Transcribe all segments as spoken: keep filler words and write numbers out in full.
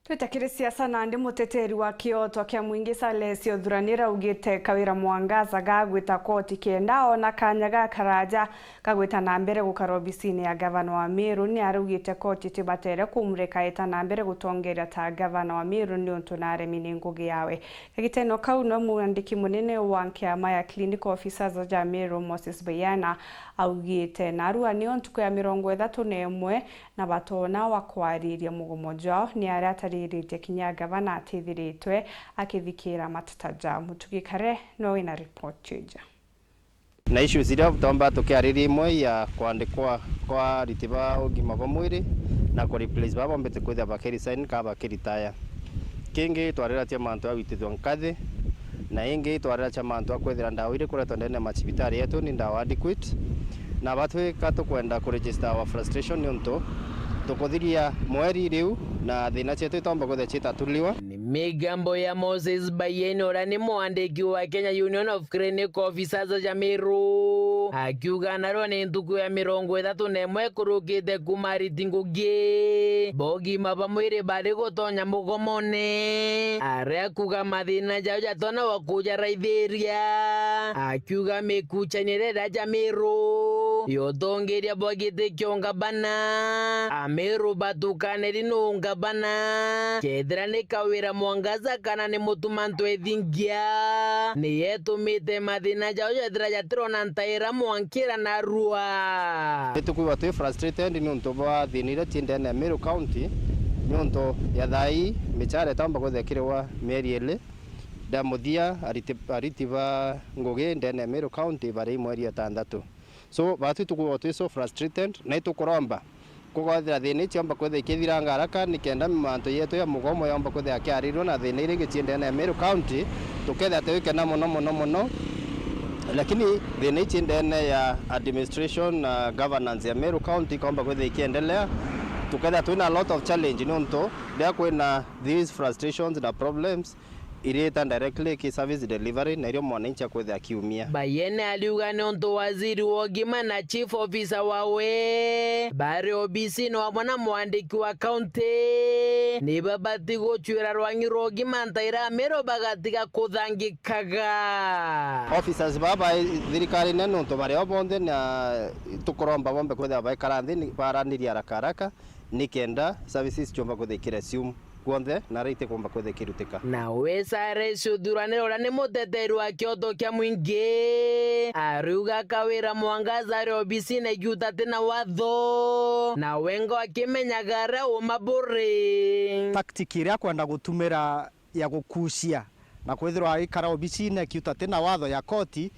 Twite kiri siasa, nandi muteteri wa kioto kia mwingi Salesi Uthurani augite Kawira Mwangaza gagwita koti kenda ona kanya gakaraja gagwita na mbere gukara obisine ya gavana wa Meru. Ni araugite koti itibatere kumureka eta na mbere gutongeria ta gavana wa Meru niuntu naremi ni ngugi yawe. Kagiteno kau no mwandiki munene wa nkiama ya Clinical Officers ja Meru Moses Bayana augite narua nio ntuku ya mirongo ithatu na imwe na batoona wa kwariria mugomo jwao ni aria atariritie kinya gavana atithiritwe akithikira mateta jao. Mutugi Kare no wina ripoti ija. Na issues iria tuomba tukiariria imwe ya kwandikwa kwa ariti ba ugima bwa mwiri na ku replace baba bombete kwithira bakiresign kana bakiretire. Kingi twarira cia mantu ya gwitithua nkathi, na ingi twarira cia mantu ya kwithira ndawa iri kuretwa ndene ya macibitari yetu ni ndawa adequate. Na batwika tukwenda ku register our frustration niuntu tukuthiria mweri riu na thina cietu itomba kwithira ciitatuliwa. Ni migambo ya Moses Bayeni, uria ni mwandiki wa Kenya Union of Clinical Officers ja Meru, akiuga narua ni ntuku ya mirongo ithatu na imwe ikurukite kuma ariti ngugi ba ugima bwa mwiri bari gutonya mugomone, aria kuga mathina jao jatona wa kujaraithiria. Akiuga mikuchania iria ja Meru ya utongeria bwa giti kia ungabana, Ameru batukaneri nu ungabana, kethira ni Kawira Mwangaza kana ni Mutuma Ntwethingia, ni yetumite mathina jao jethira jatirona ntaira mwankira narua. Nitukwigua twi frustrated niuntu bwa thina iria cii ndene ya Meru County, niuntu ya thaa ii michara itaumba kwithira ikiriwa mieri iri. Nda muthia ariti, ariti ba ngugi ndene ya Meru County bari mweri ya itantatu. So, batwi tukwigua twi so frustrated, na itukuromba kugothira thina ici ciomba kwithira ikithiranga haraka, nikenda mantu yetu ya mugomo yomba kwithira yakiarirua na thina iria ingi cii ndene ya Meru County, tukethira twikena mono, mono, mono. Lakini thina ici ndene ya administration na governance ya Meru County ikomba kwithira ikiendelea, tukethira twina a lot of challenge, niuntu riria kwina these frustrations na problems, irita directly ki service delivery, na irio mwananchi akwithira akiumia. Bayene ariuga niuntu waziri wa ugima na chief officer wawe bari obisine amwe na mwandiki wa county, ni babati gucwira rwangi rwa ugima ntaira Ameru bagatiga kuthangikaga. Officers baba ba thirikari nene niuntu bari o bonthe, na tukuromba bombe kwithira baikara nthi ni baraniria haraka haraka, nikenda services ciomba kwithira ikiresume kwonthe na aria itikumba kwithira ikirutika. Nawe Cyrus Uthuranire, uria ni muteteri wa kioto kia mwingi, ariuga Kawira Mwangaza ari obisine giuta ati na watho, na wenga akimenyaga aria uma buri. Tactic iria akwenda gutumira ya gukucia na kwithirwa aikara obisine kiuta ati na watho ya koti,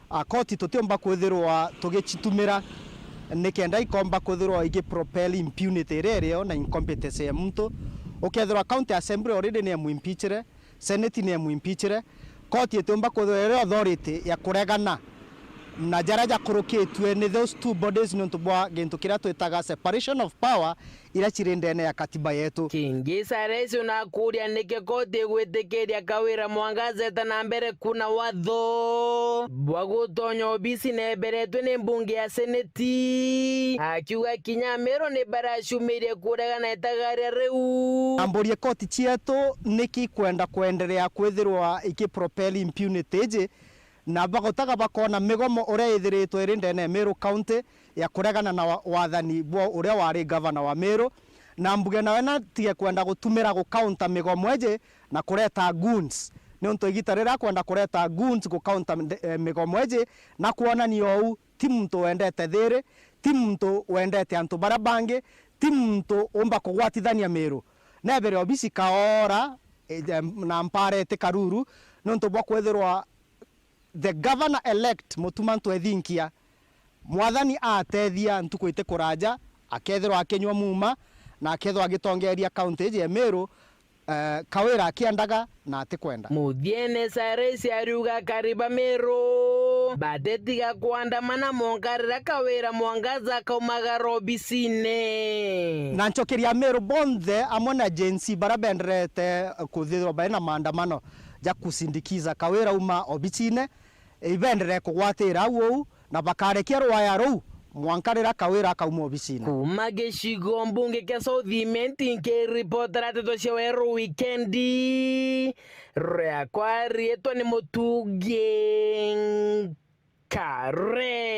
a koti tutiumba kwithirwa tugicitumira nikenda ikomba kwithirwa igipropel impunity iria irio na incompetence ya muntu. Ukethirwa county assembly already ni emwimpeachire, senate ni emwimpeachire, koti itiumba kwithirwa iri authority ya kuregana na jaria jakurukitue ni those two bodies niuntu bwa gintu kiria twitaga separation of power iria ciri ndene ya katiba yetu. Kingi Cyrus unakuria niki koti igwitikiria Kawira Mwangaza eta na mbere kuna watho bwa gutonya obisi neberetwe ni mbunge ya seneti, akiuga kinya Ameru ni baracumirie kuregana itagaria riu. Amburie koti cietu niki ikwenda kwenderea kwithirwa ikipropel impunity iji, na bagutaga bakona migomo uria ithiritwe iri ndene ya Meru County ya kuregana na wa-, wathani bwa uria wari gavana wa Meru, na mbuge nawe natige kwenda gutumira gukaunta migomo iji na kureta goons. Niuntu igita riria akwenda kureta goons gukaunta nde-, eh, migomo iji, na kwonania ou ti muntu wendete thiri, ti muntu wendete antu baria bangi, ti muntu umba kugwatithania Meru. Nebere obisi kaora, eh, na mpara iti karuru, niuntu bwa kwithirwa the governor elect Mutuma Ntwethinkia, Mwathani atethia ntuku iti kuraja, akethirwa akinyua muuma na akethirwa agitongeria county iji ya Meru, eh, Kawira akiendaga na atikwenda. Muthiene Cyrus ariuga akari ba Meru batetiga kwandamana mwanka riria Kawira Mwangaza akaumagara obisine. Na nchokeria Meru bonthe amwe na Gen Z baria benderete kuthithirwa bari na maandamano ja kusindikiza Kawira uma obisine, ibenderee kugwatira au uu na bakarekia rwaya ruu. Mwanka riria Kawira akauma obicine. Kuma gicigo mbunge kia South Imenti, nkiripotera nteto cia Weru Wikendi, riakwa riitwa ni Mutugi Nkare.